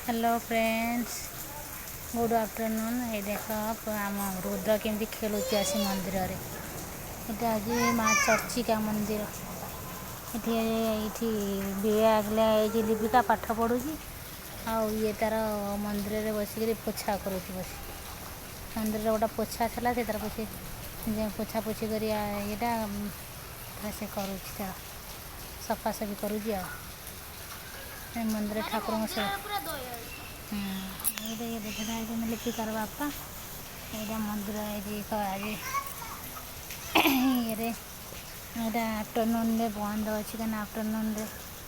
Hello friends, good afternoon. ଏଇ ଦେଖ, ଆମ ରୁଦ୍ର କେମିତି ଖେଳୁଛି ଆସି ମନ୍ଦିରରେ। ଏଇଟା ଆଜି ମା ଚର୍ଚ୍ଚିକା ମନ୍ଦିର। ଏଠି ଏଇଠି ଏଇଠି ଲିପିକା ପାଠ ପଢ଼ୁଛି ଆଉ ଇଏ ତାର ମନ୍ଦିରରେ ବସିକିରି ପୋଛା କରୁଛି ବସି। ମନ୍ଦିରରେ ଗୋଟେ ପୋଛା ଥିଲା, ସେ ତାର ପୋଛି ପୋଛା ପୋଛି କରି ଇଏଟା ସେ କରୁଛି, ତାର ସଫାସଫି କରୁଛି। ଆଉ ମନ୍ଦିର ଠାକୁରଙ୍କ ସେବା। ଏଇଟା ଇଏ ଦେଖା ହେଇଛନ୍ତି ଲିପିକାର ବାପା। ଏଇଟା ମନ୍ଦିର ଏଇଠି ଆଜି ଇଏରେ ଏଇଟା ଆଫ୍ଟରନୁନ୍ରେ ବନ୍ଦ ଅଛି, କାହିଁକିନା ଆଫ୍ଟରନୁନ୍ରେ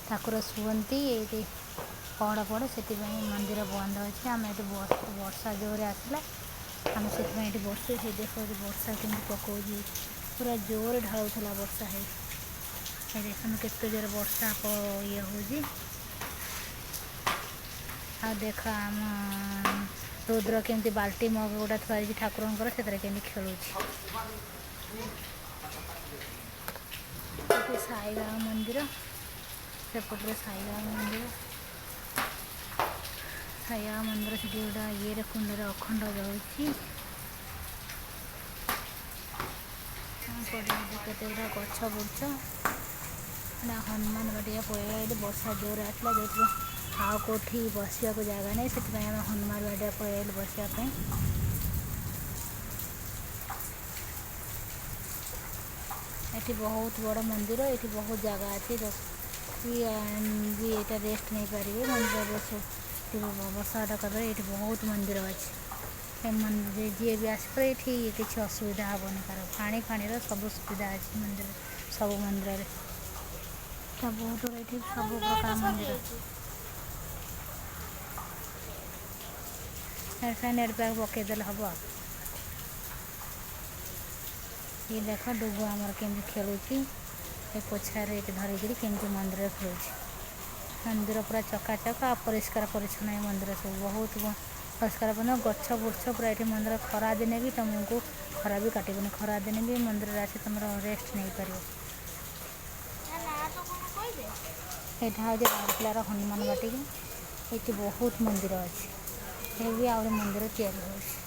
ଠାକୁର ଶୁଅନ୍ତି, ଏଇଠି ପହଡ଼ ପଡ଼େ, ସେଥିପାଇଁ ମନ୍ଦିର ବନ୍ଦ ଅଛି। ଆମେ ଏଠି ବର୍ଷା ଜୋରରେ ଆସିଲା, ଆମେ ସେଥିପାଇଁ ଏଠି ବର୍ଷା। ସେଇ ଦେଖ, ଏଠି ବର୍ଷା କେମିତି ପକଉଛି, ପୁରା ଜୋରରେ ଢାଳୁଥିଲା ବର୍ଷା। ହେଇ ଦେଖନ୍ତୁ କେତେ ଜୋରେ ବର୍ଷା ଇଏ ହେଉଛି। ଆଉ ଦେଖ, ଆମ ରୁଦ୍ର କେମିତି ବାଲ୍ଟି ମଗ ଗୁଡ଼ା ଥୁଆ ହେଇଛି ଠାକୁରଙ୍କର, ସେଥିରେ କେମିତି ଖେଳୁଛି। ଏଠି ସାଇବାବା ମନ୍ଦିର, ସେପଟରେ ସାଇବାବା ମନ୍ଦିର। ସାଇବାବା ମନ୍ଦିର ସେଠି ଗୋଟେ ଇଏରେ କୁଣ୍ଡରେ ଅଖଣ୍ଡ ଜଳୁଛି। କେତେ ଗୁଡ଼ା ଗଛ ବୁର୍ଛ ନା। ହନୁମାନ ବାଟିକା ପଳେଇବା। ଏଠି ବର୍ଷା ଜୋରରେ ଆସିଲା, ଯେଉଁଥିପାଇଁ ଆଉ କେଉଁଠି ବସିବାକୁ ଜାଗା ନାହିଁ, ସେଥିପାଇଁ ଆମେ ହନୁମାନ ବାଟିକା ପଳେଇ ଆଇଲୁ ବସିବା ପାଇଁ। ଏଠି ବହୁତ ବଡ଼ ମନ୍ଦିର, ଏଠି ବହୁତ ଜାଗା ଅଛି ବି, ଏଇଟା ରେଷ୍ଟ ନେଇପାରିବେ ମନ୍ଦିରରେ ବସାଉଠା କରିପାରିବେ। ଏଇଠି ବହୁତ ମନ୍ଦିର ଅଛି। ଏ ମନ୍ଦିର ଯିଏ ବି ଆସିପାରିବେ, ଏଠି କିଛି ଅସୁବିଧା ହେବନି କାହାର। ପାଣି ଫାଣିର ସବୁ ସୁବିଧା ଅଛି ମନ୍ଦିର, ସବୁ ମନ୍ଦିରରେ ବହୁତ ଏଠି ସବୁ ପ୍ରକାର ମନ୍ଦିର। ନେଟ୍ ପ୍ୟାକ୍ ପକେଇଦେଲେ ହେବ। ଇଏ ଦେଖ, ଡୁଗୁ ଆମର କେମିତି ଖେଳୁଛି, ଏ ପୋଛାରେ ଏଠି ଧରିକିରି କେମିତି ମନ୍ଦିରରେ ଖେଳୁଛି। ମନ୍ଦିର ପୁରା ଚକାଚକ ଆଉ ପରିଷ୍କାର ପରିଚ୍ଛନ୍ନ। ଏ ମନ୍ଦିର ସବୁ ବହୁତ ପରିଷ୍କାର ପରିଚ୍ଛନ୍ନ, ଗଛ ବୁର୍ଛ ପୁରା ଏଠି ମନ୍ଦିର। ଖରା ଦିନେ ବି ତୁମକୁ ଖରା ବି କାଟିବନି, ଖରା ଦିନେ ବି ମନ୍ଦିରରେ ଆସି ତୁମର ରେଷ୍ଟ ନେଇପାରିବ। ଏଇଟା ହେଉଛି ରାଉରକେଲାର ହନୁମାନ ବାଟିକା। ଏଇଠି ବହୁତ ମନ୍ଦିର ଅଛି, ଏବେ ବି ଆହୁରି ମନ୍ଦିର ତିଆରି ହେଉଛି।